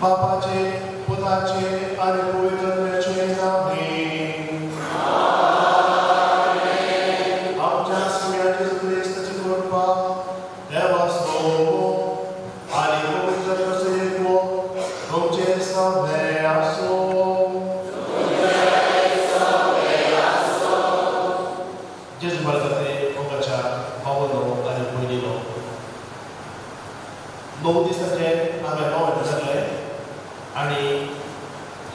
बापाचे पुताचे आनी पवित्र आत्म्याचे नांवान आमच्या स्वाम्या जेजू क्रिस्ताची कृपा, देवाचो आनी पवित्र आत्म्याचो एकवो तुमचे सगळे आसूं. जेजू बरकते मोगाच्या भावांनो आनी भयणींनो, 9 दिसांचे हांवें नवें जालें आनी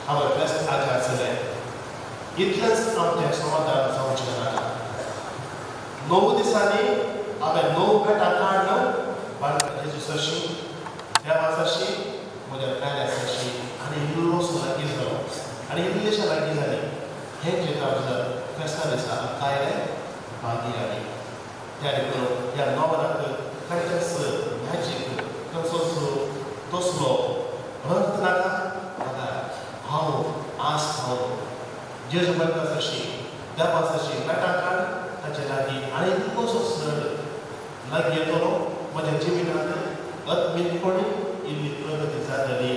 हांवें फेस्त आचार जालें. इतलेंच आमचें समाधान जावचें नाका. 9 दिसांनी हांवें 9 बेटां काडून बाळका जेजू सरशी, देवा सरशी, म्हज्या प्याऱ्या सरशी आनी इल्लोसो लागीं जालो आनी इल्लेशें लागीं जालें. हें जें आमच्या फेस्ता दिसा आमकां आयलें भागी आनी त्या देखून ह्या नोवनाक खंयच्याच मॅजीक खंयचोच तसलो अर्थ नाका. आतां हांव आस हांव जेजू बायका सरशी, देवा सरशी बेटां काड ताचे लागीं आनी इतलोसो चड लागीं येतलो म्हज्या जिवितांत आत्मीकपणी इल्ली प्रगती जातली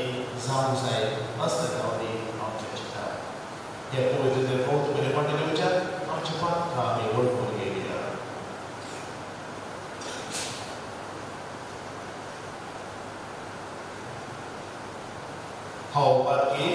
जावंक जाय असलें गांवांनी आमचें चिंता. हे पवित्र भोवत बरें वांटे घेवच्या आमच्या पात्रां आमी वळखून घेवया. हांव बाकी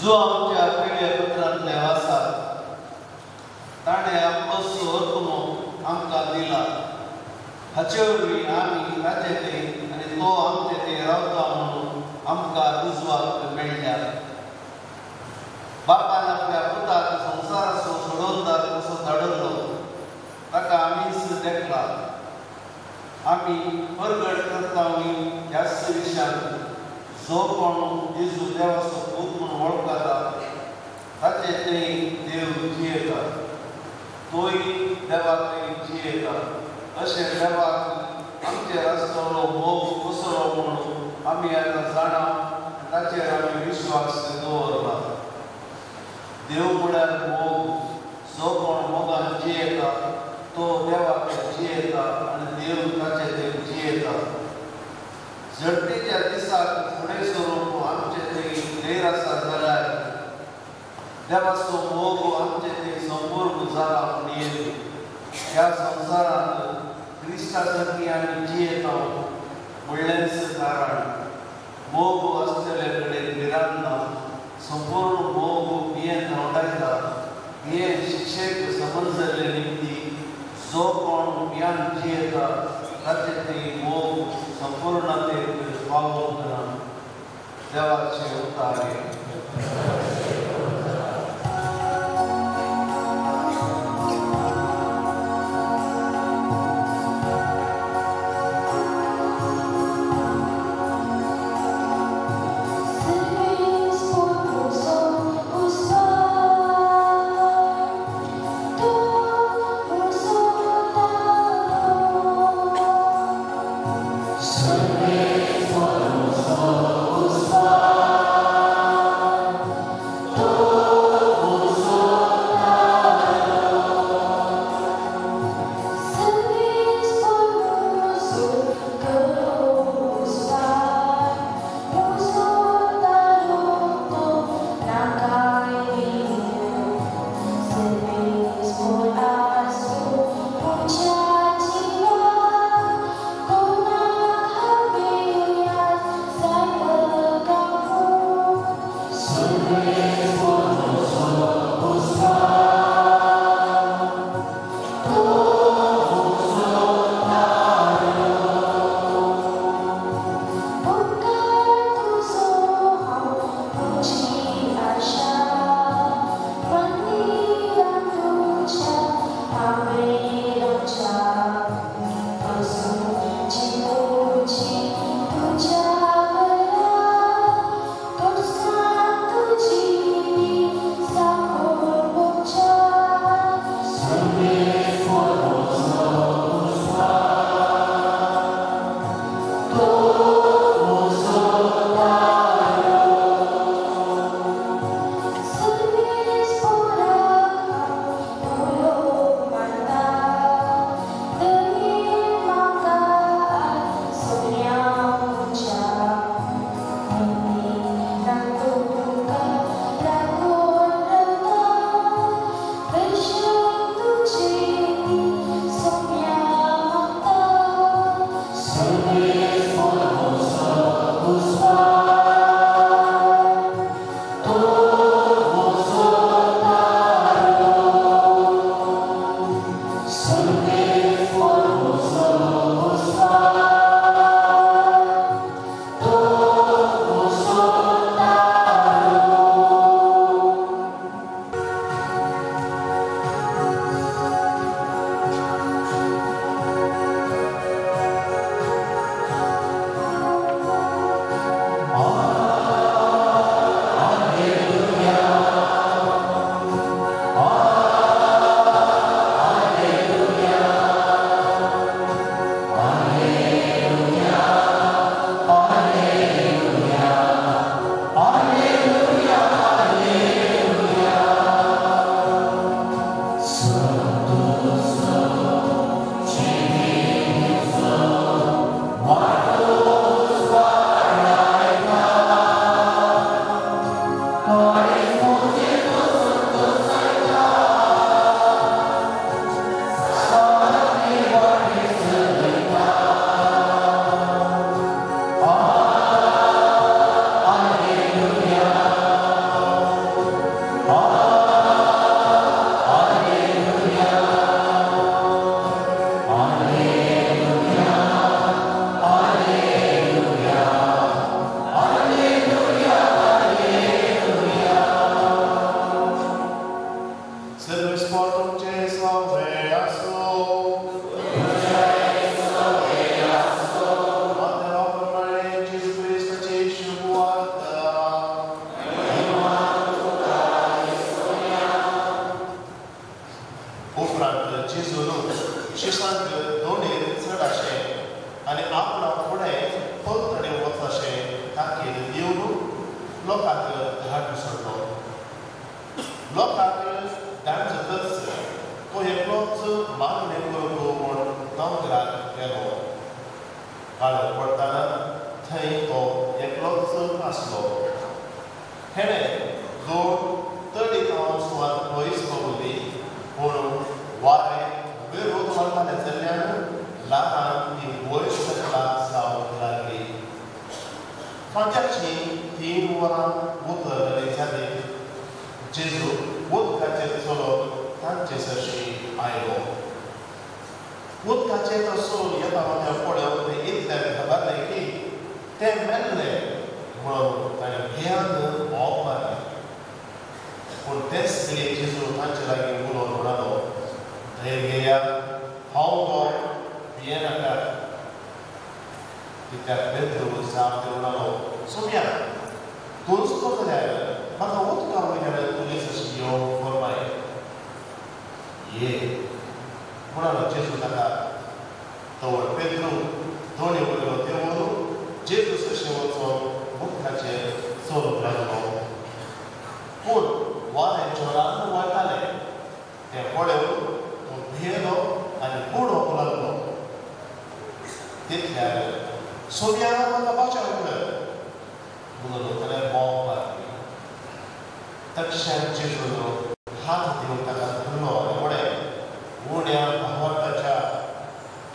जो आमच्या पयल्या पत्रांतल्या आसा ताणें आपलो आत्मो आमकां दिला. हाचे वरवीं आमी ताचे ते आनी तो आमचे ते रावता म्हणून आमकां रुजवात मेळ्ळ्या. बापान आपल्या पुताक संवसाराचो सोडोवदार कसो धाडलो ताका आमीच देखला. आमी परगट करता ह्याच विशयांत जो कोण जेजू देवाचो पूत म्हूण वळखता तोय देवाक जियेता. अशें देवाक आमचेर आसतलो मोग कसलो म्हणून आमी आतां जाणा, ताचेर आमी विश्वास दवरला. देव म्हळ्यार मोग. जो कोण मोगान जियेता तो देवाक जियेता आनी देव ताचे ते जियेता. झडतेच्या दिसाक फुडें सरून आमचे ते गैर आसा जाल्यार देवाचो मोग आमचे ते संपूर्ण जाला म्हण येत. ह्या संवसारांत क्रिस्ता सारकी आमी जियेता म्हणलेंच कारण मोग आसतले कडेन भिरांत ना. संपूर्ण मोग भियेन धांवडायता. भियेन शिक्षेक समज जाल्ले निमती जो कोण भियान जियेता ताचे ते मोग संपूर्णतेक पावोवंक ना. देवाचे उतारे. Service for us. लोकांक धाडटकच तो एकलोच मागणें करूंक म्हूण दोंगरार गेलो. काळोख पडटना थंय तो एकलोच आसलो. हेणें जोड तडी हांव सुवात पयस पावली, पूण वारें विरोध मारतालें जाल्ल्यान ल्हारां ती वयर सकला जावंक लागली. फांत्याचीं 3 वरां उतरलेली जाली. जेजू उदकाचेर चलोन तांचे सरशी आयलो. उदकाचेर तो चलून येता तें पळोवन ते इतले घाबरले की ते मेल्ले म्हणून ताणें भियान बोब मारली. पूण तेच घडये जेजू तांचे लागीं उलोवन म्हणालो, धैर्य घेया, हांव तो, भियेनाकात. तितल्यार पेद्रू जाप दिवन म्हणालो, सोम्या, तूंच तो जाल्यार म्हाका उदका वयल्यान तुजे सरशी येवंक फर्माय. ये म्हणालो जेजू ताका. तवळ पेद्रू दोणी वयलो देंवून जेजू सरशी वचून उदकाचेर चलूंक लागलो. पूण वारें जोरान वतालें तें पळोवन तो भियेलो आनी बुडोवंक लागलो. तितल्यार सोम्या म्हाका वाचाव कर म्हणून ताणें बोब मारली. तक्षण जेजून हात दिवन ताका धरलो आनी म्हळें, उण्या भावार्थाच्या,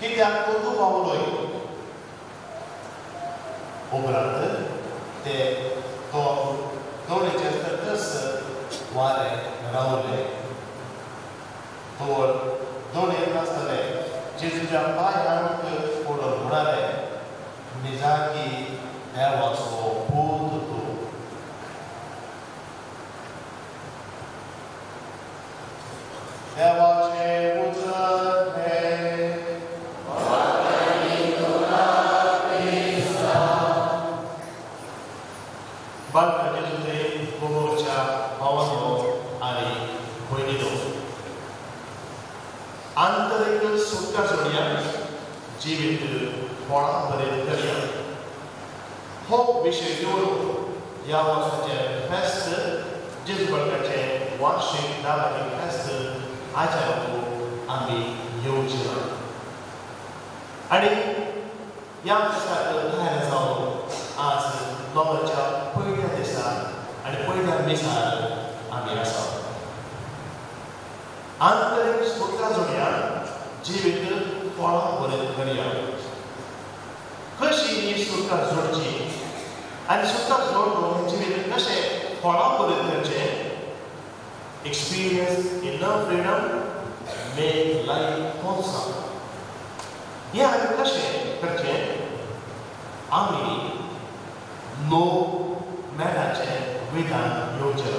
कित्याक तूं दुबावलोय? उपरांत ते तो दोणीचेर चडटच वारें रावलें. तवळ दोणयेर नासतले जेजूच्या पांयांक पडून म्हणाले, निजाकी देवाचो पूत तूं. देवाचें उतर हें. बाळका जेजूचे गोमोच्या भावांनो आनी भयणीनो, आंतरीक सुटका जोडया, जिवीत फळां बरें करया. हो विशय घेवन ह्या वर्साचें फेस्त, जेजू बाळकाचें वार्शीक दाबाचें फेस्त आचाराक आमी येवचें ना. आनी ह्या फेस्ताक तयार जावन आज नोव्हेंबराच्या पयल्या दिसा आनी पयल्या मिसार आमी आसा. आंतरीक सुटका जोडया, जिवीत फळां बरें करया. कशी ही सुटका जोडची आनी सुटका जोडून जिवीत कशें फळां बरें करचें? Experience inner freedom, make life wholesome. हें आमी कशें करचें? आमी नो मेणाचें विधान येवचें.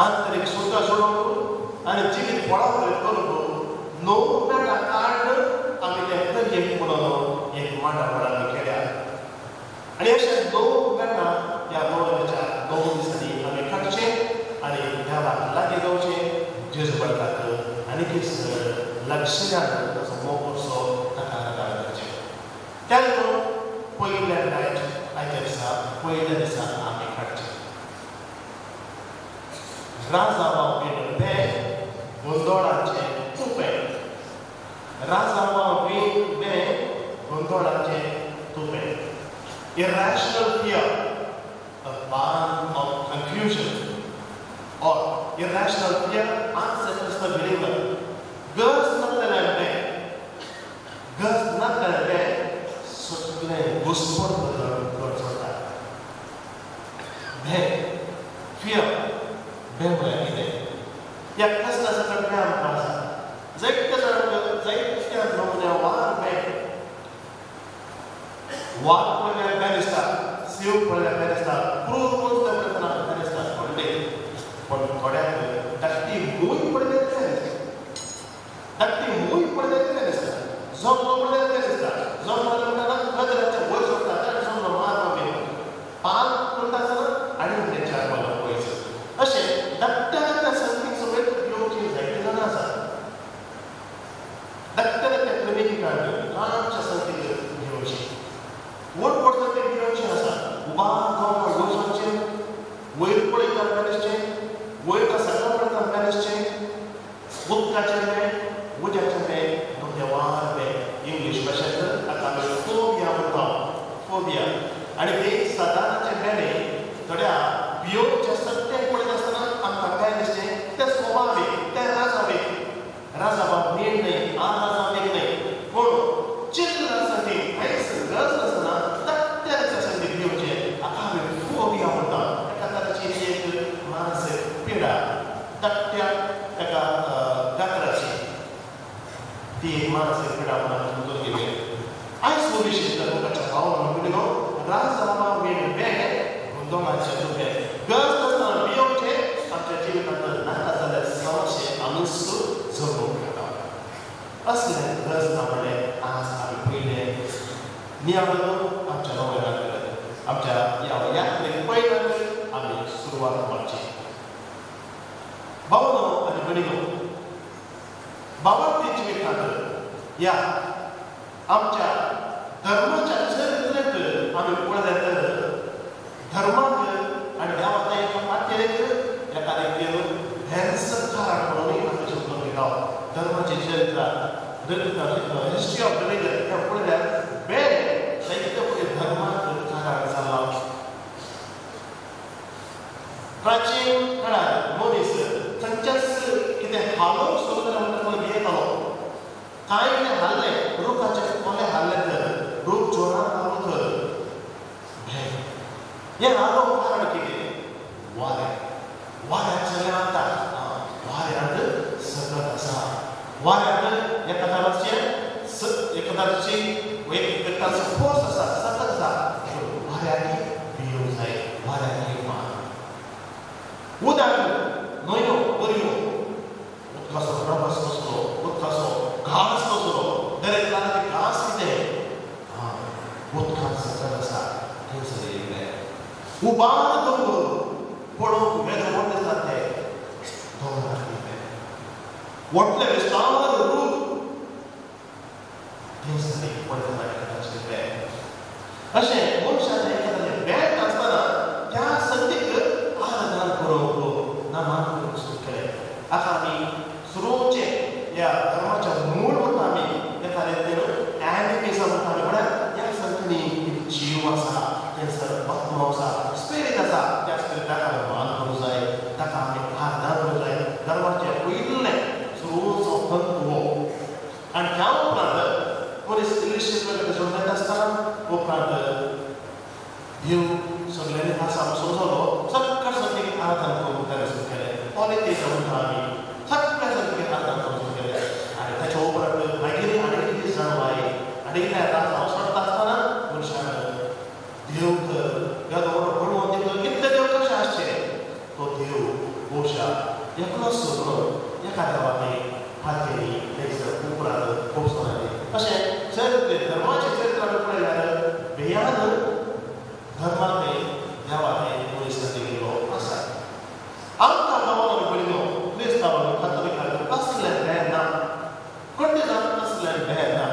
आंतरीक सुटका जोडून आनी जिवीत फळां बरें करून नो मेणा काडून आमी तें करियेक म्हणून एक मांडावळ आमी केल्या. आनी अशें नो मेणां ह्या नोव्हेंबराच्या 9 दिसांनी आमी काडचें आनी देवाक लागीं जावचें, जेजू बाळकाक आनी लक्षान ताचो मोग करचो, ताका आदार करचें. त्या लागून पयल्या नायट आयच्या दिसा पयल्या दिसा आमी काडचें. राजावा बीन बें गोंदोळाचें तुपें. राजावा बीन बें गोंदोळाचें तुपें. Irrational fear, a bond of confusion, or irrational fear unsettles the believer. गरज नासलेलें बें, गरज नासलेलें बें सगळें घुस्पट करता. भें, फियर, भें म्हळ्यार कितें? ह्या कसल्या सकट बें आमकां आसा. जायते जाणांक जायत्या नमुन्या वार बें. वाग पळयल्यार बें दिसता, सीव पळयल्यार बें दिसता, क्रूर मनीस पळयतना बें दिसता व्हडले. पूण थोड्यांक धाकटी मूय पळयल्यार बें दिसता, धाकटी मूय पळयल्यार बें दिसता, जमलो पळयल्यार बें दिसता. जमलो म्हणटा गजराच्या वयर सोडटा, जमलो मारलो बी पाल करता आसतना आनी तें 4 पावलां पयस. अशें धाकट्या धाकट्या संगीत समेत घेवची जायते जाणां आसात. धाकट्या धाकट्या क्रमिकी काडून ल्हानशा संगीत घेवची, व्हड व्हड संगीत घेवचें आसा. उबार जावन वयर वचचें, वयर पळयता दिसचें, उदकाचें बें, उज्याचें बें, देवार बें. इंग्लीश भाशेंत आतां आमी फोबिया म्हणटा, फोबिया. आनी ते सदांचें बेणे थोड्या भियोवच्या सत्याक पळयत आसतना आमकां काय दिसचें, तें स्वभावीक, तें राजावीक. राजाबाब नेण न्हय, आराजावीक न्हय, पूण चिल्ल आसा ती कांयच गरज नासतना तट्ट्याच्या संदी भियोवचें हाका आमी फोबिया म्हणटा. एका तराची एक मानसीक पिडा, तट्ट्या एका गात्राची ती एक मानसीक पिडा म्हणून आमी समजून घेवया. आयज हो विशय धर्माच्या भावान म्हणून राजाबाबा वेण बें गोंदळाचें दुबें गरज नासतना भियोवचें आमच्या जिवितांत नाका जाल्यार समस्या आमीच जगोवंक येता. असलें गरज ना म्हणलें आज आमी पयलें नियाळून आमच्या नव्यान आमच्या ह्या यात्रेक पयल्यान आमी सुरवात मारची. भावनो आनी भयणीनो, भावार्थी जिवितांत ह्या आमच्या धर्माच्या चरित्रेंत आमी पळयलें तर धर्माक आनी देवाच्या एका पातयेक एका रितीन हेंच कारण म्हणून आमी समजून घेता. धर्माची चरित्र, हिस्ट्री ऑफ रिलीजन हें पळयल्यार बें जायते पळय धर्माक कारण जालां. प्राचीन काळार मनीस खंयच्याच कितें हालोवंक सुरू जालें म्हणटा भियेतालो. कांय कितें हाल्लें, रुखाचे कोले हाल्ले तर, रूख जोरान हालो तर भें. हें हालोवंक कारण कितें? वारें. वाऱ्याक सगळें आता, वाऱ्यांत सगळं आसा. वाऱ्यांत एका तराचें एका तराची एक तराचो फोर्स आसा, सकत आसा. वाऱ्याक भियोवंक जाय, वाऱ्याक मान. उदक, न्हंयो, दर्यो, उदकाचो प्रवास कसलो, उदकाचो घास कसलो, दरेक तराचे घास कितें, उदकांत सकत आसा. थंयसर येयलें उबार दोंगर पळोवंक वेगळे व्हडले दिसतात, ते दोंगरार येयले व्हडले विस्तार रूख थंयसर पळयतना एकादाचें बें. अशें मनशाचें एखाद्याचें बेंत आसतना त्या संदीक आराधना करूंक ना मान करूंक सुरू केलें. हाका आमी सुरूचे ह्या धर्माच्या मूळ म्हणटा आमी एका रितीन एनिमिजम म्हणटा आमी. म्हळ्यार ह्या संगतींनी एक जीव आसा, थंयसर आत्मो आसा, स्पिरीट आसा. त्या स्पिरिटाक आमी मान करूंक जाय, ताका आमी आराधना करूंक जाय. धर्माचें पयलें सुरूचो तंतू हो. आनी त्या उपरांत मनीस इंग्लीश समजता आसतना उपरांत देव सगळ्यांनी आसा समजलो, सगळ्या संगतीक आराधना करूंक ताणें सुरू केलें. पॉलिटिक्स म्हणटा आमी, सगळ्या संगतीक आराधना करूंक सुरू केलें. आनी ताच्या उपरांत मागीर आनी कितें जाणवाय आनी कितें राजांव सोडटा आसतना मनशान देव तर येदो व्हडलो बडवंत देव कितले देव कशें आसचे, तो देव बहुशा एकलोच सोदलो एका देवाचे हातेनी थंयसर उपरांत खूब जालें. अशें चरित्र धर्माचें चरित्र आमी पळयल्यार बेयान धर्मांतय देवांतय मनीस गेल्लो आसा. आमकां गांवांत पळयलो क्रिस्तांवांक कातोलिकांक असलें भें ना, कोणतें जावन असलें भें ना.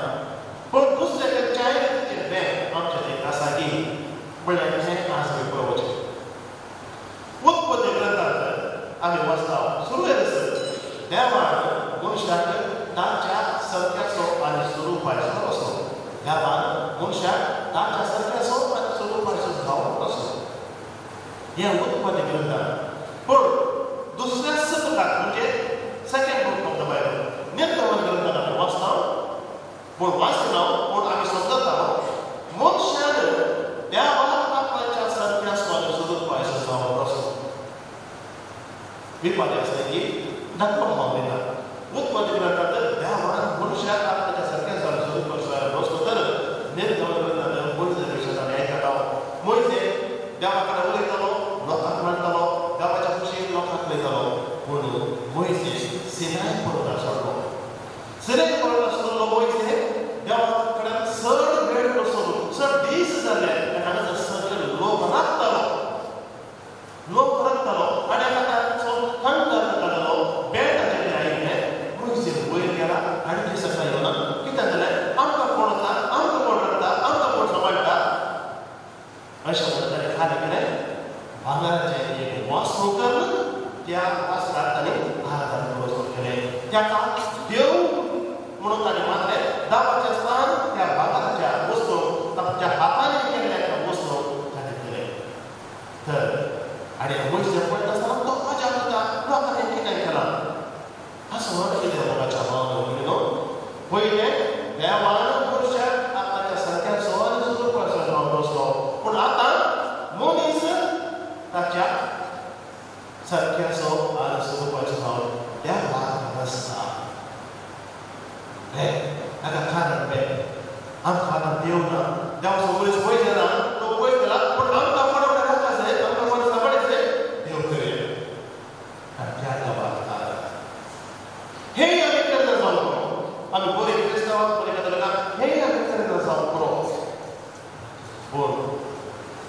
पूण दुसऱ्या खंयच्याय रितीचें भें आमचें थंय आसा की म्हणल्यार हें आज आमी पळोवचें. उत्पत्ती ग्रंथांत आमी वाचता सुरवेर देवान मनशाक ताच्या सारक्याचो आनी स्वरुपाचो असो, देवान मनशाक ताच्या सारक्याचो आनी स्वरुपाचो जावंक असो हें उत्पत्ती ग्रंथांत. पूण दुसऱ्याच बुकाक म्हणजे second book of the Bible निर्गमन ग्रंथांत आमी वाचता, पूण वाचना पूण आमी समजता मनशान देवान आपणाच्या सारक्याचो आनी स्वरुपाचो जावंक असो. विपाचें आसलें की दाखोवंक हांव दिना. उत्पत्ती ग्रंथांत देवान मनशाक आपणाच्या सारक्याचो आनी स्वरुपाचो असलो तर निर्गमन ग्रंथांत मोयजे विशयान आमी आयकता. मोयजे देवा कडेन उलयतालो, लोकांक मांडटालो, देवाच्या कुशीन लोकांक उलयतालो. पूण मोयजे सिनाय पर्वतार सोडलो. सिनाय पर्वतार सोडलो मोयजे देवा कडेन चड वेळ बसलो, चड दीस जाले आनी हांगासर सगळे लोक राखतालो, लोक राखतालो आनी एका ताचो कंटाळ काडलो. बेटाचेर आयिल्लें मोयजे वयर गेला आनी थंय सकाळी येवना कितें जालें, आमकां कोण आसा, आमकां कोण राखता, आमकां कोण सांबाळटा अशें म्हणून ताणें खाली केलें भांगराचें एक वासरू करून त्या वासराक ताणें आराधना करूंक सुरू केलें. ताका देव म्हणून ताणें मानलें. देवाचें स्थान त्या भांगराच्या वस्तूंक ताच्या हातांनी केल्ल्या त्या वस्तूंक ताणें दिलें. तर आनी वयस पडटा आसतना तो मजा करता लोकांनी कितें केलां असो कितें मोगाच्या भावान न्हू. पयलें देवान मनशाक आपणाच्या सारक्या आनी स्वरुपाचो बसलो, पूण आतां मनीस ताच्या सारक्याचो आनी स्वरुपाचो जावन देवाक रचता. हाका कारण बें आमकां आतां देव ना, देवाचो मनीस पयस ना, तो पयस गेला, पूण आमकां पडोवंक नाका जाय, आमकां मनीस सांबाळचे देव करूया आनी त्या देवाक हे आमी केन्ना जावंक पुरो. आमी बरे क्रिस्तांव बरे कथोलिकां हे आमी केन्ना जावंक पुरो. पूण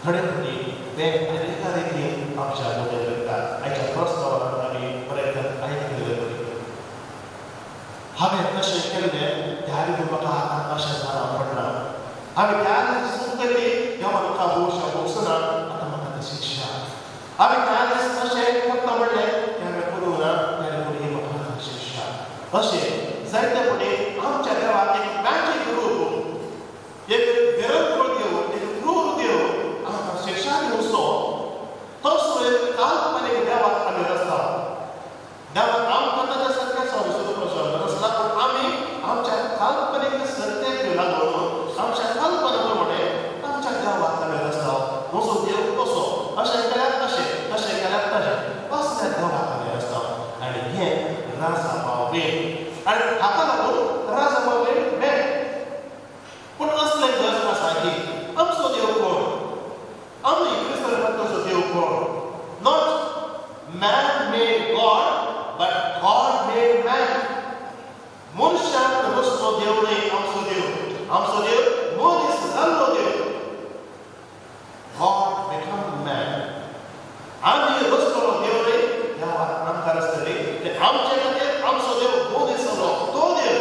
थोडे फावटी ते आनी एका रितीन आमच्या मोटे करता. आयच्या प्रस्तावान आमी बरें आयकलें हांवें तशें केल्लें त्या रितीन म्हाका आतां अशें जालां पडलां. हांवें त्या दीस चूक केली देवा म्हाका भोवशा भोगसना, आतां म्हाका ती शिक्षा. हांवें त्या दीस अशें करता म्हणलें तें हांवें करूंक ना, त्या करून ही म्हाका आतां शिक्षा. अशें जायते फावटी आमच्या देवाक एक मॅजीक रूप, एक विरंगुळ देव, एक क्रूर देव आमकां शिक्षा दिवचो तसो एक काल्पनीक देवाक आमी रचता. देवाक आमकां ताच्या सारकें रचला, पूण आमी आमच्या काल्पनीक सत्तेक लागून आमच्या कल्पना प्रमाणे आमच्या देवाक आमी रचता. म्हजो देव कसो, अशें केल्यार तशें, तशें केल्यार तशें, असल्या देवाक आमी रचता. आनी हें राजा पावबे आनी हाका लागून राजा पावबे बें. पूण असलें गरज आसा की आमचो देव कोण, आमी क्रिस्तांवाचो देव कोण? Not man made God but God made man. मनशान रचलो देव न्हय आमचो देव, आमचो देव मनीस जाल्लो देव. गॉड बिकम मॅन. आमी रचलो देव न्हय, देवाक आमकां रचतली ते आमचे खातीर आमचो देव मनीस जालो तो देव.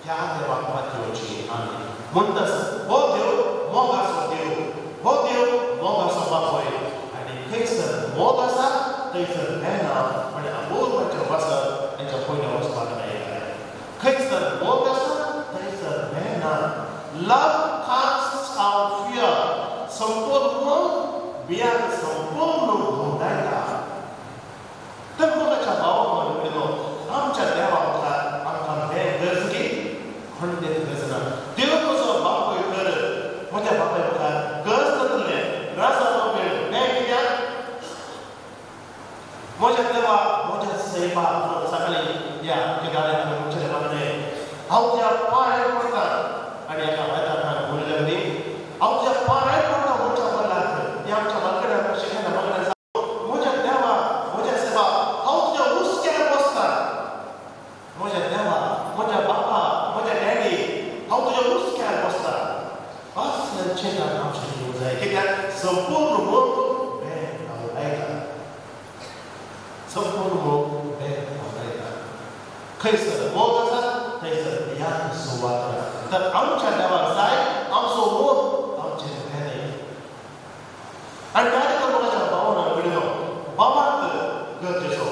त्या देवाक पातयेवची आमी म्हणटास हो देव मोगाचो देव, हो देव मोगाचो बापूय. आनी खंयसर मोग आसा थंयसर बेना आनी अबोधमाच्या वचत हेच्या पयल्या वचपाक मेळटा. खंयसर मोग आसा थंयसर बेना. Love castes out fear. संपूर्ण बियाक संपूर्ण भोंवडायता. तर मोगाच्या भावान म्हणलो आमच्या देवा मुखार आमकां बें गरज की खंडीत गरज ना. देव म्हजो बापूय तर म्हज्या बापाय मुखार गरज नासलें राजा बापूय बें कित्याक म्हज्या देवा म्हज्या सैमा सकाळी ह्या आमच्या गाड्याक म्हणचें मागणें हांव तुज्या पांय पडटा. आनी एका वेतान म्हणलें न्ही हांव तुज्या पांय पडटा म्हणच्या बदलाक ती आमच्या मागण्या शिकयना मागण्या म्हज्या देवा म्हज्या सेवा हांव तुज्या हुस्क्यार बसता. म्हज्या देवा म्हज्या बापा म्हज्या डॅडी हांव तुज्या हुस्क्यार बसता. असलें चेतन आमचें दिवंक जाय कित्याक संपूर्ण मोग बें हांव आयता, संपूर्ण मोग बें हांव आयता. खंयसर मोग आसा थंयसर भियाक सुवात ना. तर आमच्या देवाक जाय आमचो मोग आमचें भें. आनी त्या रितीन मोगाच्या भावना घडलो बाबाक गरजेचो.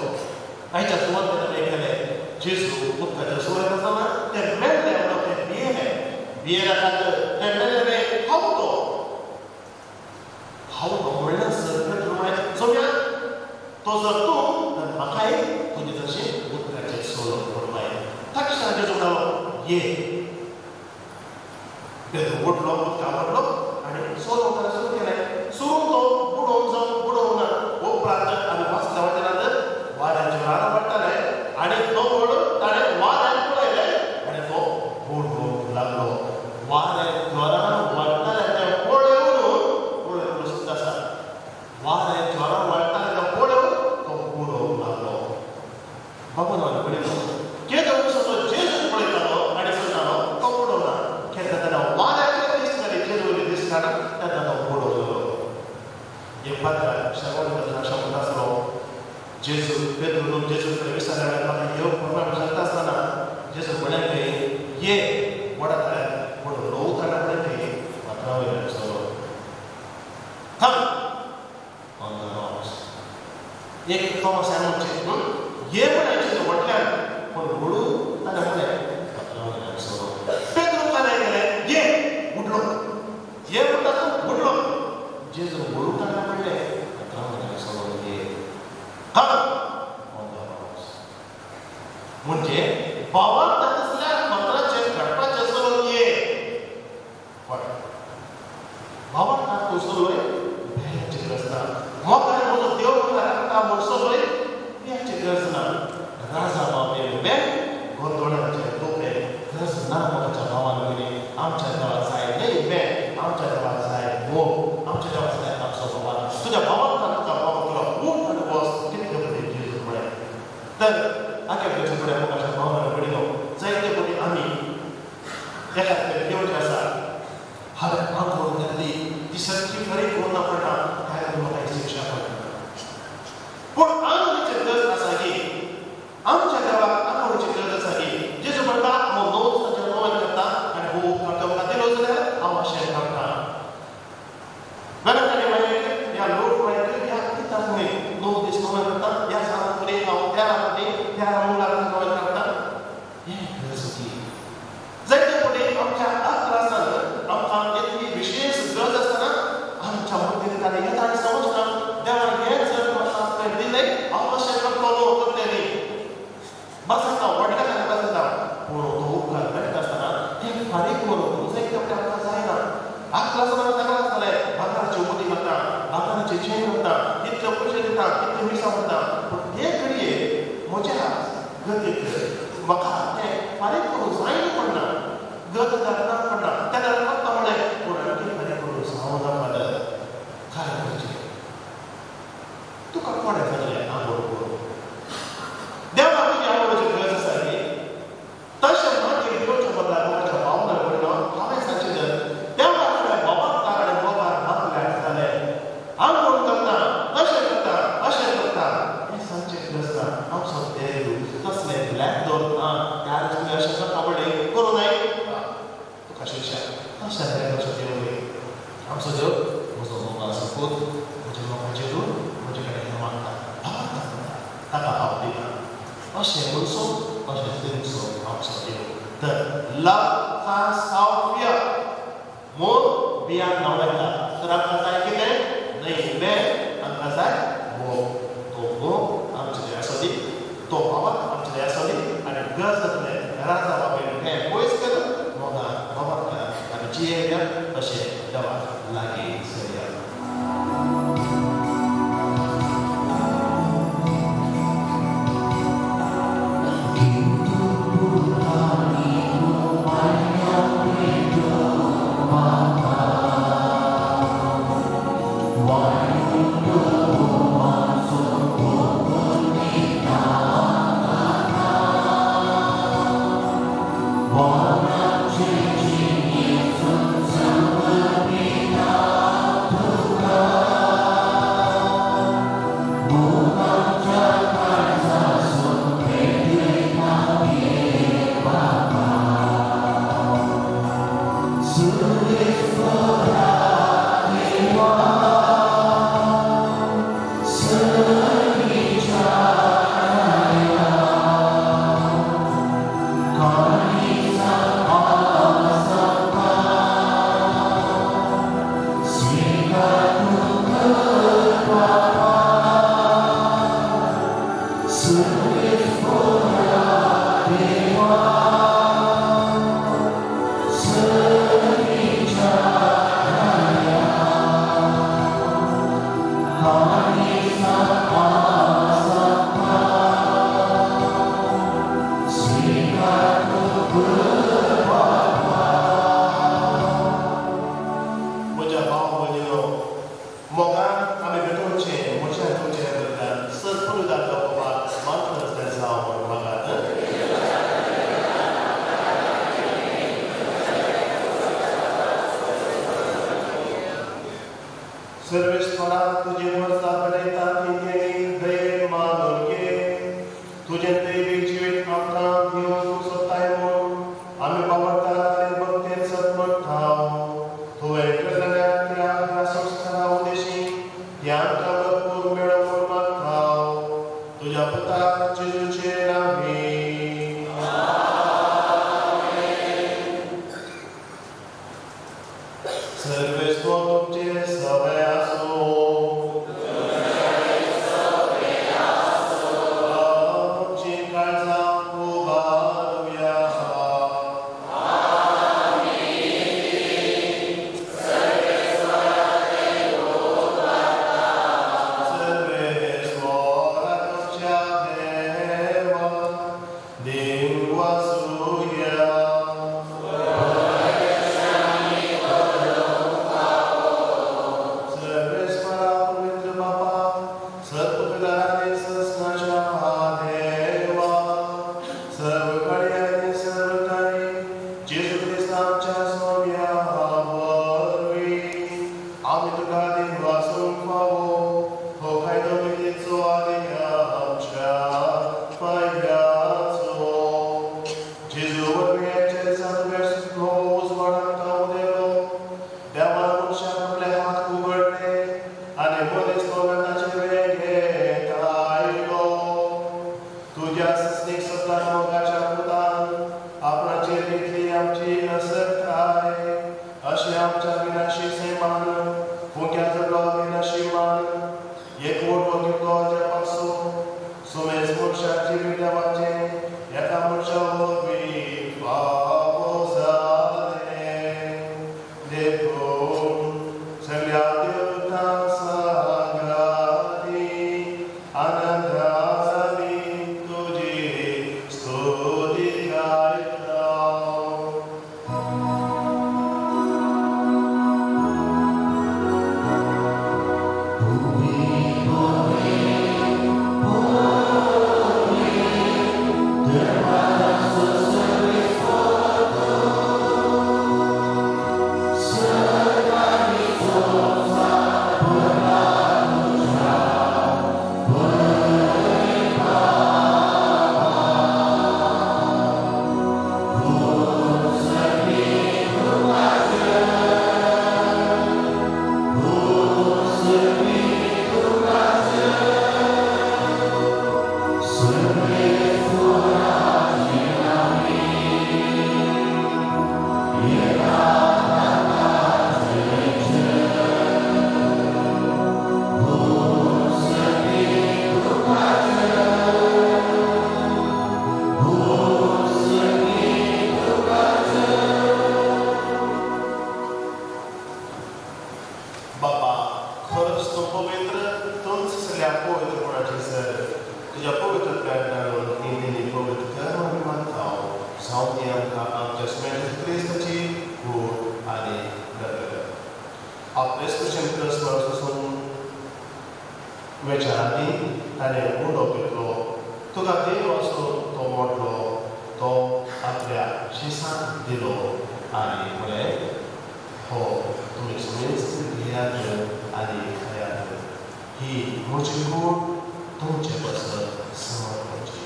आयच्या सुवातेर आमी केलें जेजू उदकाच्या सुवात आसतना ते मेल्ले म्हणून ते भियेले, भियेल्या खातीर ते मेल्ले खावतो खावतो म्हणल्यार सर पेत्रू म्हळें सोम्या तो जर तूं तर म्हाकाय तुजें तशें उदकाचें सोडून पडपाय. ताका जेजू म्हणलो ये. पेत्रू उठलो, उदका पडलो आनी सोलोवंक सुरू केलें. सुरू तो बुडोवंक जावन बुडोवंक ना. उपरांत आमी वाचल्या वाटेन वाऱ्याचें ल्हारां पडटालें आनी तो व्हड ताणें वाऱ्याक पळयलें आनी तो बुडोवंक लागलो. वारें जोरान वाडटालें तें पळोवन पळोवन सुद्दां आसा वारें जोरान वाडटालें तें पळोवन तो बुडोवंक लागलो. बाबा पळयलो केदो तो जेजू पळयतालो आनी चलतालो तो बुडोवना. केन्ना तेन्ना वाऱ्याक दिसताले जेजू दिसताना तेन्ना तो बुडवलो. एक पात्र शेवट शब्द आसलो जेजू पेत्रू जेजू कडेन विचारलें म्हाका येवंक म्हणपाक शकता आसतना जेजू म्हणलें खंय ये वडा पूण ल्हव ताणें म्हणलें खंय फातरा वयल्यान बसलो. Come on the rocks. एक थॉमस म्हणचें ये म्हणायचें व्हडल्यान पूण व्हडू ताणें म्हणलें सोरो. पेद्रू ताणें गेलें ये उडलो, ये म्हणटा तूं उडलो. जेजू व्हडू ताणें म्हणलें सोरो ये म्हणजे भावान तातूंतल्या फातराचेर घडपाचें सोडून ये. भावान तातूंत सोडलोय भियाची गरज ना. मोगान म्हजो देव म्हाका म्हूण सोडलोय भियाची गरज ना. राजा बाबे बे गोंदोळाचे तोपे गरज ना. मोगाच्या भावान वयली आमच्या देवाक जाय न्हय बे, आमच्या देवाक जाय मोग, आमच्या देवाक जाय आमचो भावान. तुज्या भावान तुका भाव तुला उठ आनी वच कितें खबर जेजू म्हळें. तर आख्या फुडें मोगाच्या भावान वडिलो जायते पटी आमी एका देवचे आसा. हांवें आंघोळ घातली ती सारकी खरी करूं ना पडटा, काय म्हाका शिक्षा पडटा. पूण आंघोळीची गरज आसा की आमच्या देवाक आंघोळीची गरज आसा की जेजू म्हणटा हांव 9 दिसांचें नोवेन करता आनी हो उपकार म्हाका दिलो जाल्यार हांव अशें करता. वेलंकणी मागीर ह्या लोक मागीर ह्या कित्याक न्हय 9 दीस नोवेन करता, ह्या सालां फुडें हांव 13 फावटी 13 मंगळार नोवेन करता. हें गरज की जायते फावटी आमच्या आत्रासान आमकां इतली विशेष गरज आसतना आमच्या मतीन ताणें येता आनी समजना देवान हें जर म्हाका दिलें हांव अशें करतलो करतलें न्ही. बसता व्हडल्या खातीर बसता पूण तो उपकार मेळटा आसतना तें फारीक करूंक जायते फावटी आमकां जायना. आत्रासान आमी सांगलां आसतलें भांगराची उमटी घालता, भांगराची चेन घालता, इतले पयशे दिता, इतले मिरसां व्हरता. पूण ते घडये म्हज्या गतीक म्हाका तें फारीक करूंक जायना पडना, गत ना पडना. तेन्ना करता म्हणलें पूण आणखी फारीक करूंक जावना फादर. काय करचें? तुका कोणें सांगलें आंघोळ करूं? देवाक तुजी आंघोळची गरज आसा न्ही. तशें मागीर दिवच्या बदला मोगाच्या भावना पडलो. हांवें सांगचें तर देवा कडेन भावार्थार आनी मोगार मागल्यार जालें. आंघोळ करता, अशें करता, अशें करता हें सांगचें गरज ना. आमचो देव तसलें ब्लॅक दवरता. त्या तुमी अशें करता म्हणलें करूं नये तुका शिक्षा. तशें न्हय आमचो देव न्हय. आमचो देव म्हजो मोगाचो पूत, म्हज्या मोगाचें दूर म्हजे कडेन हें मागता, भावार्थ करता, ताका हांव दिता. अशें म्हणचो अशें दिवचो आमचो देव. तर लव कास्ट आवट फियर. मोग बियान नांव येता. तर आमकां जाय कितें न्हय बे, आमकां जाय मोग. तो मोग आमचे थंय आसो दी, तो भावार्थ आमचे थंय आसो दी आनी गरज जातलें राजा बाबेन हें पयस करून मोगान भावार्थान आमी जियेवया अशें देवाक लागीं सरया. सर्वेस्परा तुजे वर्सा बरयता तिंगेली दयेन मानून घे. तुजें दैवीक जिवीत आमकां दिवंक सोदताय म्हूण आमी बाबडटात आनी भक्तेन सतमत ठाव. तुवें केलेल्या त्या ह्या संस्कारा उद्देशी ती आमकां भरपूर मेळो म्हूण मागता. तुज्या पुता जेजूचे नांवी. आपलेच भशेन क्रिस्तांव सोसून वेच्या आदीं ताणें उंडो घेतलो, तुका देव असो तो मोडलो, तो आपल्या शिसांक दिलो आनी म्हळें, हो तुमी समेस्त घेयात आनी खायात, ही म्हजी कूड तुमचे पासत समर्पची.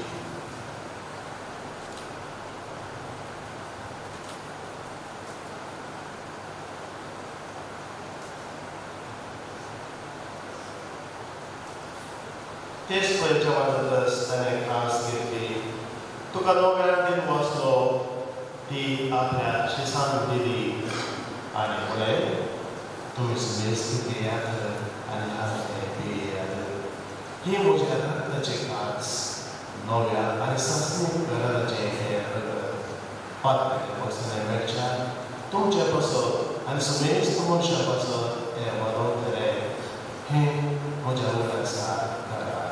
तेच पळय जेवण ताणें खास घेतली, तुका नव्या दिन बसलो, ती आपल्या शिसांक दिली आनी म्हळें, तुमी समेस्त घेयात आनी हांवें पियात, ही म्हज्या रक्ताची कांच, नव्या आनी सासणीक घराचें हें रगत पातळें पसरलें मेळच्या तुमचे पासत आनी समेस्त मनशां पासत हें मरोवतलें, हें म्हज्या उगडासाक करात.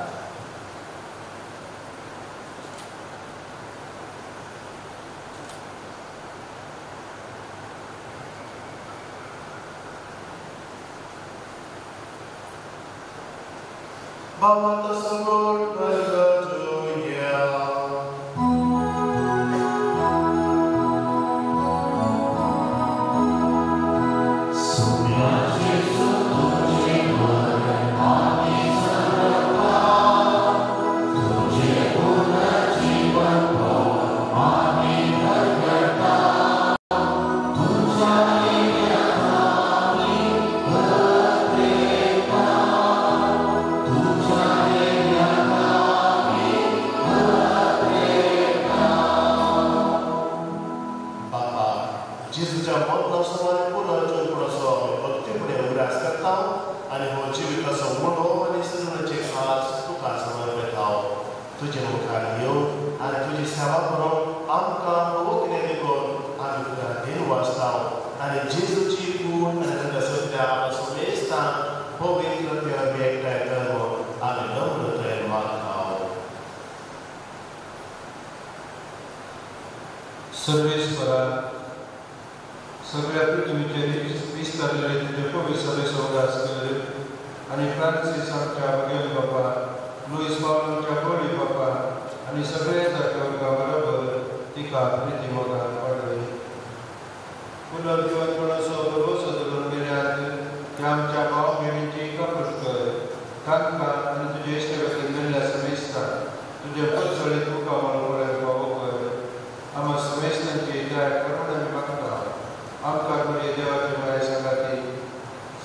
Bawat sagot bergetuya. सर्वेस्परा सगळ्या पृथ्वीचेर विस्तारलेले तुजे पवित्र सभेचो उगडास कर आनी फ्रांसीस आमच्या बगेल बापा, लुईस पावलांच्या पळी बापा आनी सगळ्या जात्या वर्गा बरोबर तिका प्रिती मोगान वाडय. पुनर्जिवनपणाचो भरवसो धरून गेल्यात त्या आमच्या भाव भयणींची काकूट कर, तांकां आनी तुजे इश्टागतीन मेळ्ळ्या समेस्ता तुजे परजळीत मुखामळ पळय फावो कर. आम्हा समेस्तांची दया करुणा आमी मागता. आमकां बरी देवाची माया सांगाती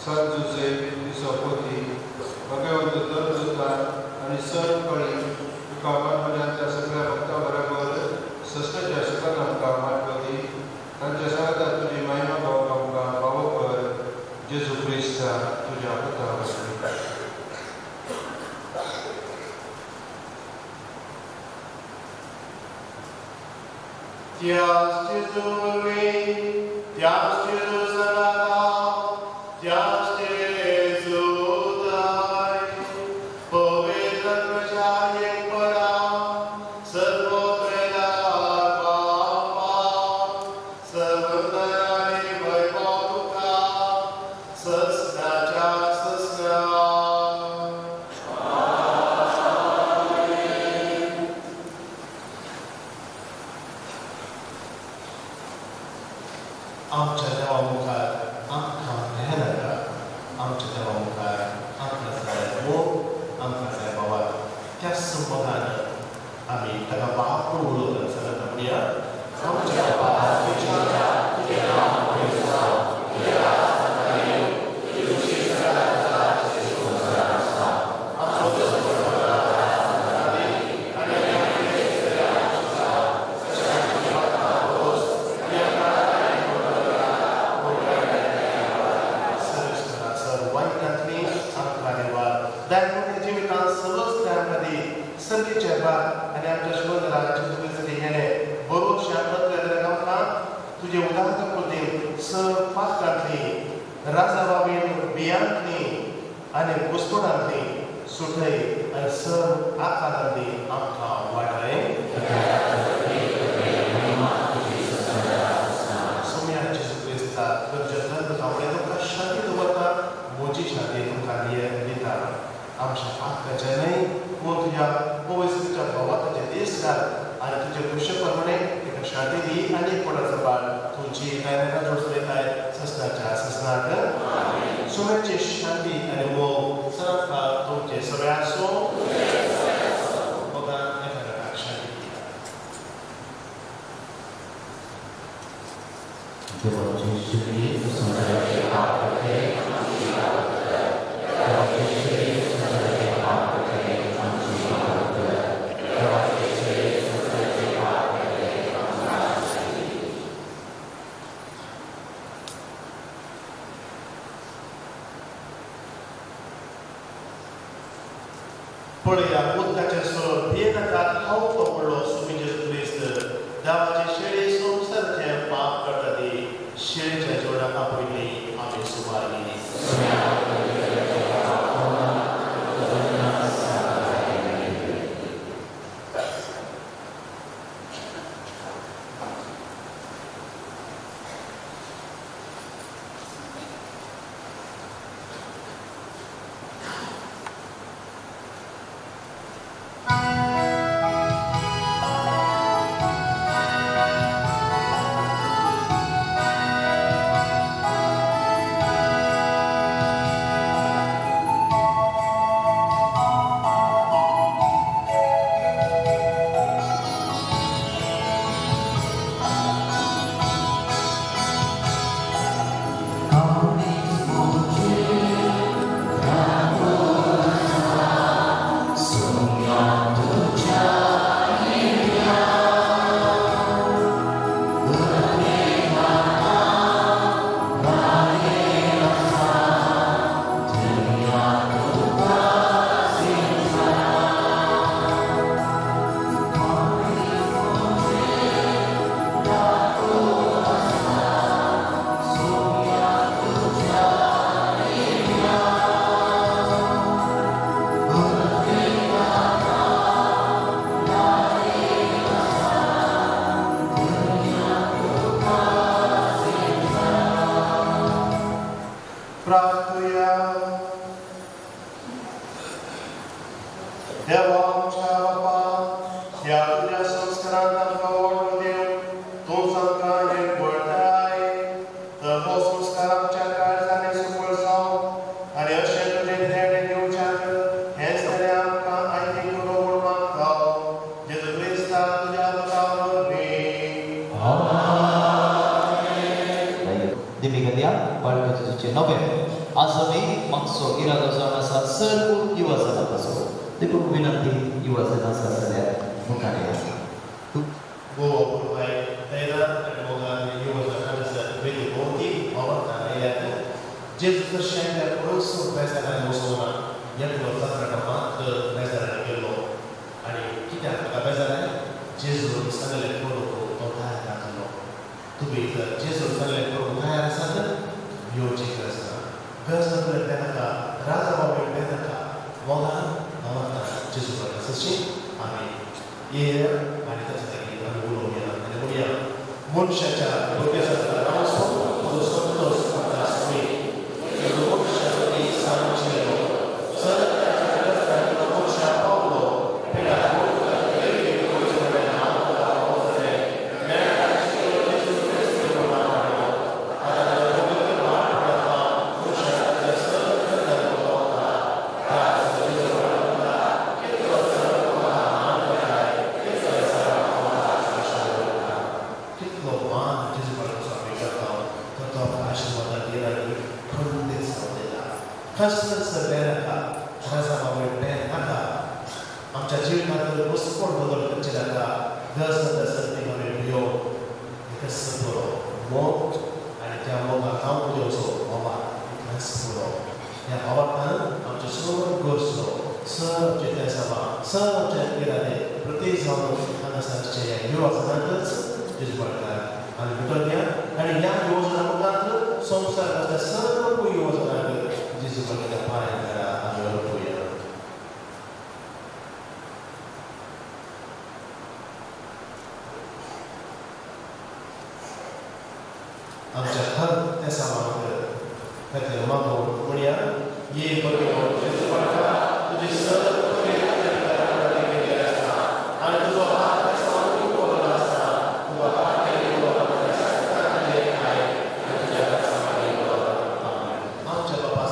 संत जुझे तिसो पोती भगवंत दरजुता आनी सर कळी तुका मनमनाच्या सगळ्या भक्ता बरोबर सस्त्याच्या सुखान आमकां माटवली, तांच्या सांगाता तुजी महिमा गावंक आमकां फावो कर. जेजू क्रिस्ता तुज्या पुता वरवीं. Dios Gesù, Dios Gesù sarà, Dios Gesù dai, povera croce ancora, servotrela papa, servotrela vaibhavuka, sasnacha sasna. आमच्या देवा मुखार आमकां भेनाका, आमच्या देवा मुखार आमकां जाय मोग, आमकां जाय बाबा. त्या संबंदान आमी ताका बाप म्हूण उलोवपाक सांगता म्हणया, आमच्या बाबा तुजे उदाहरण कृतीन पात्रांतली राजाबाबीन बियांतली आनी घुसपणांतली सुटय आनी सर आकारांतली आमकां वाडय. सोम्या जेजू क्रिस्ता तुमच्या धर्म तुमकां शांती दवरता, सोम्याची शांती आनी मोग सदांकाळ तुमचे सगळे आसूं. मोगान एकामेकाक शांती दिया. देवाची श्री संसाराचे पाप करते, देवाची श्री संसाराचे पाप करते, आमची कृपा कर. देवाची श्री संसाराचे पाप करते, आमची. पळया उदकाचें सोर भियेनाकात हांव तो पडलो सुमी जेजू क्रिस्त देवाचे शेळी संवसाराचें पाप करता ती शेळीच्या जोडाक आपयली आमी सुमारी. प्रार्थुया. देवा आमच्या बापा, ह्या तुज्या संस्कारांत आमकां वांटो दिवन तूंच आमकां एकवटाय, तर हो संस्कार आमच्या काळजांनी सफळ जावं आनी अशें तुजें देणें दिवच्याक हेंच तरें आमकां आयती करूं म्हूण मागता जेजू क्रिस्ता तुज्या पुता वरवीं. दिमी बाळकाचे नवे आज आमी मागचो इरादो जावन आसा सर्व युवा जनाचो, देखून विनंती युवा जन आसा जाल्यार मुखार येया. गोवा पुरवाय तैनात आनी मोगान युवा जनांच्या वेली भोंवती भोंवता आयल्यात. जेजू शेंड्या परस बेजारांनी वचूना, एकलो तरणाटो मात्र बेजारांनी गेलो आनी कित्याक ताका बेजारांनी जेजून सांगलें करूंक तो तयार नासलो. तुमी जर जेजून सांगलें करूंक तयार आसात येवची गरज ना, गरज ना बेनाका, राजा बाबा बेनाका, मोगान भावार्था जेजू कडेन तशी आमी येया आनी ताच्या लागीं आमी उलोवया आनी म्हणया मनशाच्या भुरग्यासारको रावचो म्हजो संतोश आमकां आसुंदी. मनशाची सांगचेलो मनशा पावलो कितलो मान जेजू बाळाचो आमी करता तर तो आमकां आशिर्वादान दिला खंडीत जावन दिता. कसलेच बेनाका, राजा बाबा बेनाका, आमच्या जिवितांत वस्कोण बदल करचे नाका, गरज नाका सर्ती आमी भियो एकच पुरो मोग आनी त्या मोगाक हांव दिवचो बाबा इतलेंच पुरो. ह्या भावार्थान आमच्यो सर्व गरजो, सर्व आमचे तेसांवां, सर्व आमच्या इरादे प्रत्येक जावन हांगासरचे ह्या युवा जनांकच जेजू बाळकार आमी भितर या आनी ह्या युवजना मुखार संवसारांतल्या सर्व युवजनांक जेजू बाळकाच्या पांयां करा आमी अर्पुया. आमच्या हर तेसांवांक खातीर मागून म्हणया, ये भगिनो जेजू बाळका तुजे सर्व आनी तुजो हात तेसांवांक उबो आसता, तुका आमच्या बापा.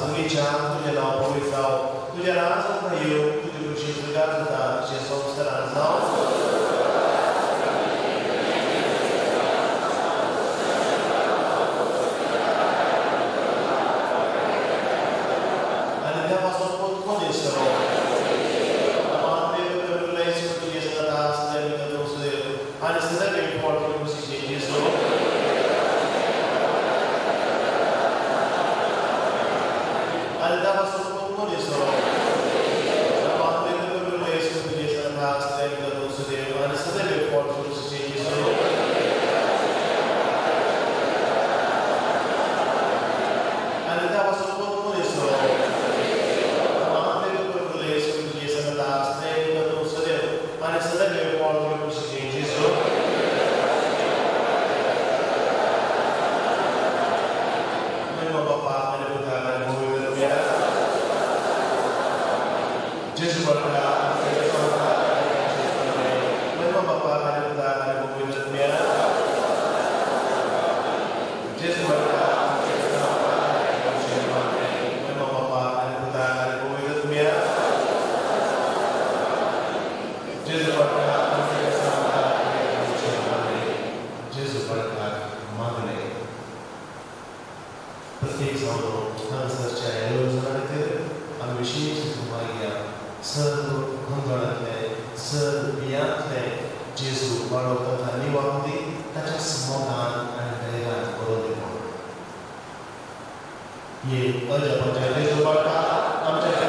जेजू बाळका जेजू बाळकाक मागणें प्रत्येक जावन हांगासरच्या येवजणां खातीर आमी विशेश मागया सर्व गोंदळांतले सर्व बियांतले जेजू बाळो तांकां निवारण दी ताच्या मोगान आनी धैर्यान बरोवन दी म्हणून हे अजापाच्या जेजू बाळका आमच्या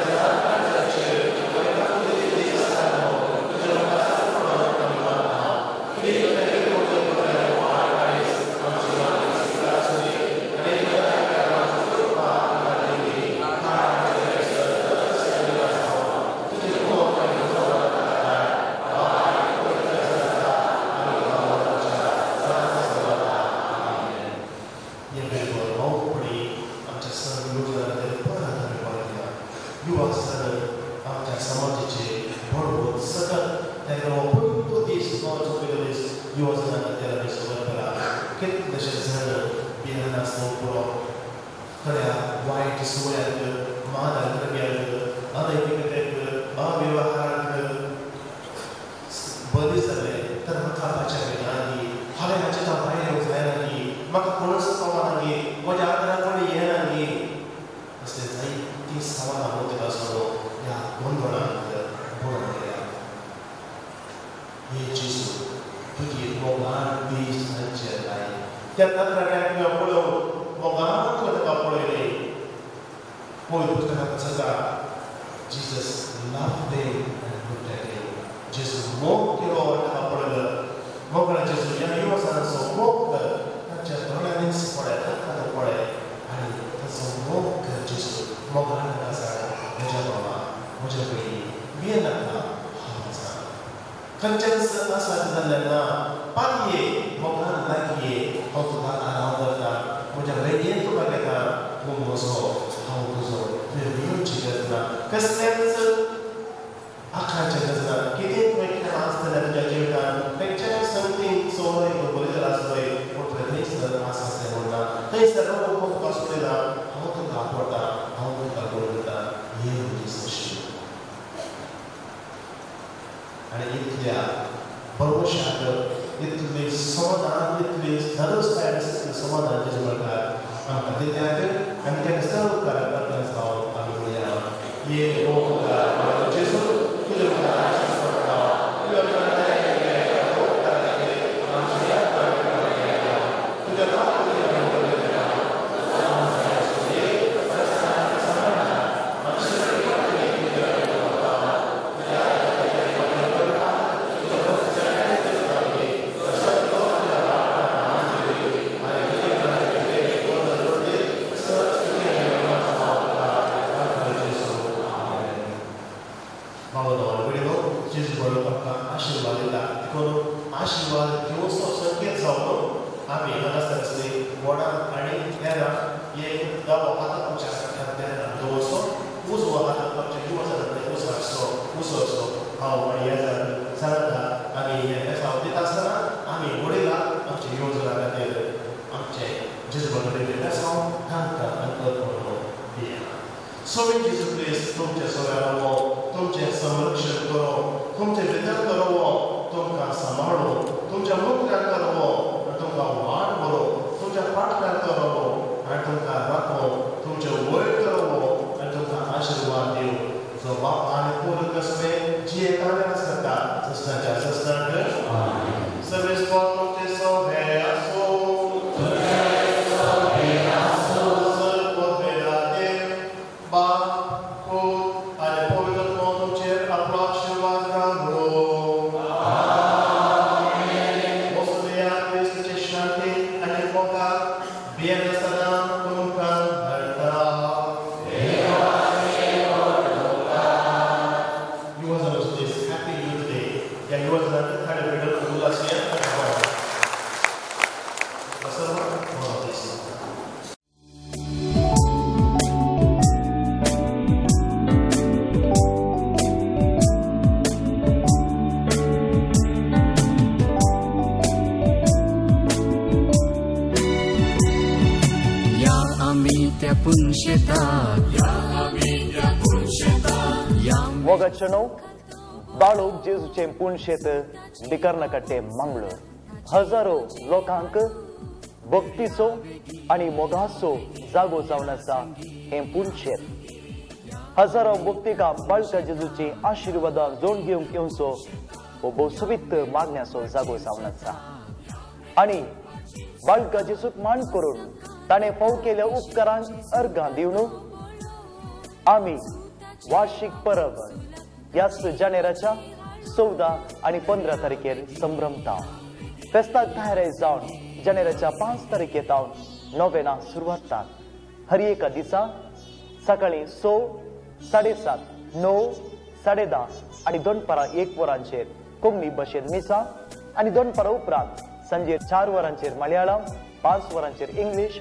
बाळोक जेजूचें पुणशेत बिकर्णकट्टे मंगळूर हजारो लोकांक भक्तीचो आनी मोगाचो जागो जावन आसा हें पुणशेत. हजारो भक्तिकां बाळका जेजूची आशिर्वादां जोड घेवंक येवचो हो भोवसवीत मागण्याचो जागो जावन आसा आनी बाळका जेजूक मान करून ताणें फाव केल्या उपकारांक अर्घां दिवन आमी वार्षिक परब ह्याच जानेराच्या 14 आनी 15 तारखेर संभ्रमता. फेस्ताक तयार जावन जानेराच्या 5 तारखे तावन नोवेना सुरवात. हर एका दिसा सकाळी 6, 7:30, 9, 10:30 आनी दनपारां 1 वरांचेर कोंकणी भाशेन मिसा आनी दनपारां उपरांत सांजे 4 वरांचेर मलयाळम, 5 वरांचेर इंग्लीश,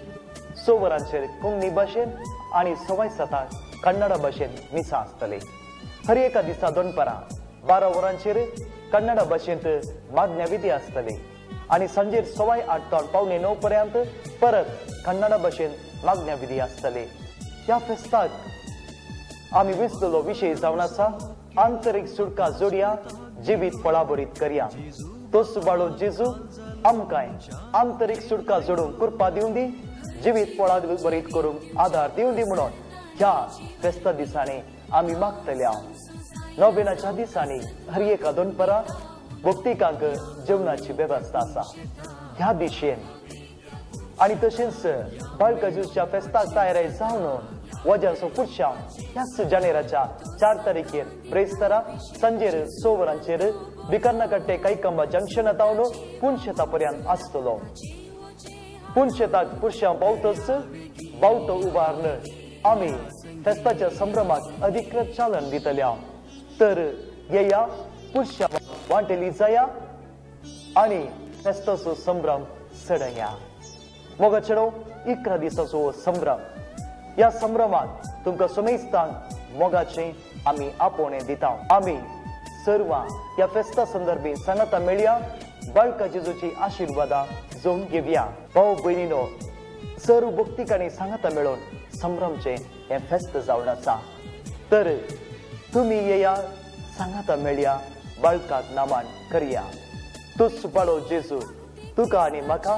6 वरांचेर कोंकणी भाशेन आनी 7:15 कन्नड भाशेन मिसा आसतली. हर एका दिसा दनपारां 12 वरांचेर कन्नड भाशेंत मागण्या विधी आसतली आनी सांजेर 8:15 तावन 8:45 पर्यंत परत कन्नड भाशेन मागण्या विधी आसतली. ह्या फेस्ताक आमी विसलेलो विशय जावन आसा आंतरीक सुटका जोडया, जिवीत फळाभरीत करया. तोच बाळो जेजू आमकांय आंतरीक सुटका जोडूंक कृपा दिवं दी, जिवीत फळाभरीत करूंक आदार दिवं दी म्हणून ह्या फेस्ता दिसांनी आमी मागतल्या. नोवेनाच्या दिसांनी हर एका दनपारां भक्तिकांक जेवणाची वेवस्था आसा. ह्या दिशेन आनी तशेंच बाळका जेजूच्या फेस्ताक तयार जावन वज्यांचो पुरशांव ह्याच जानेराच्या 4 तारखेर ब्रेस्तारा सांजेर 6 वरांचेर बिकर्णकट्टे कैकंबा जंक्शना तावन पुणशेता पर्यंत आसतलो. पुणशेताक पुरशांव पावतच बावटो उबारून आमी फेस्ताच्या संभ्रमाक अधिकृत चालन दितल्या. तर येया पुरशांव वांटेली जाया आनी फेस्ताचो संभ्रम चडया. मोगाचेडो 11 दिसाचो संभ्रम. ह्या संभ्रमात तुमकां समेस्तांक मोगाचें आमी आपोवणें दिता. आमी सर्वां ह्या फेस्ता संदर्भी सांगाता मेळया, बाळका जेजूची आशिर्वादां जोडून घेवया. भाव भयणीनो, सर्व भक्तिकांनी सांगाता मेळून संभ्रमचें हें फेस्त जावन आसा. तर तुमी येया, सांगाता मेळया, बाळकाक नामान करया. तूच बाळो जेजू तुका आनी म्हाका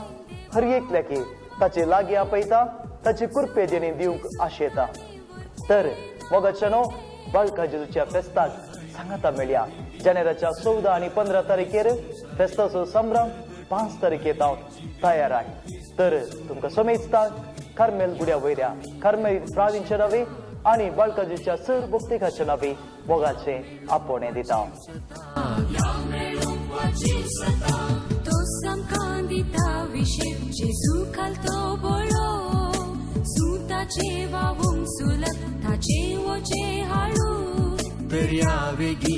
हर एकल्याकी ताचे लागीं आपयता, ताची कृपे देणे दिवंक आशेता. तर मोगाच्यानो बाळका जेजूच्या फेस्ताक सांगाता मेळया. जानेराच्या 14 आनी 15 तारखेर फेस्ताचो संभ्रम 5 तारखे तावन तयार आहे. तर तुमकां समेस्तांक कार्मेल गुड्या वयल्या कार्मेल फ्रावींच्या नावे आनी बाळका जेजूच्या सर भक्तिकाच्या नावे मोगाचें आपोवणें दिता. ताचे वावूंक सुलत ताचे वचे हाडू दर्या वेगी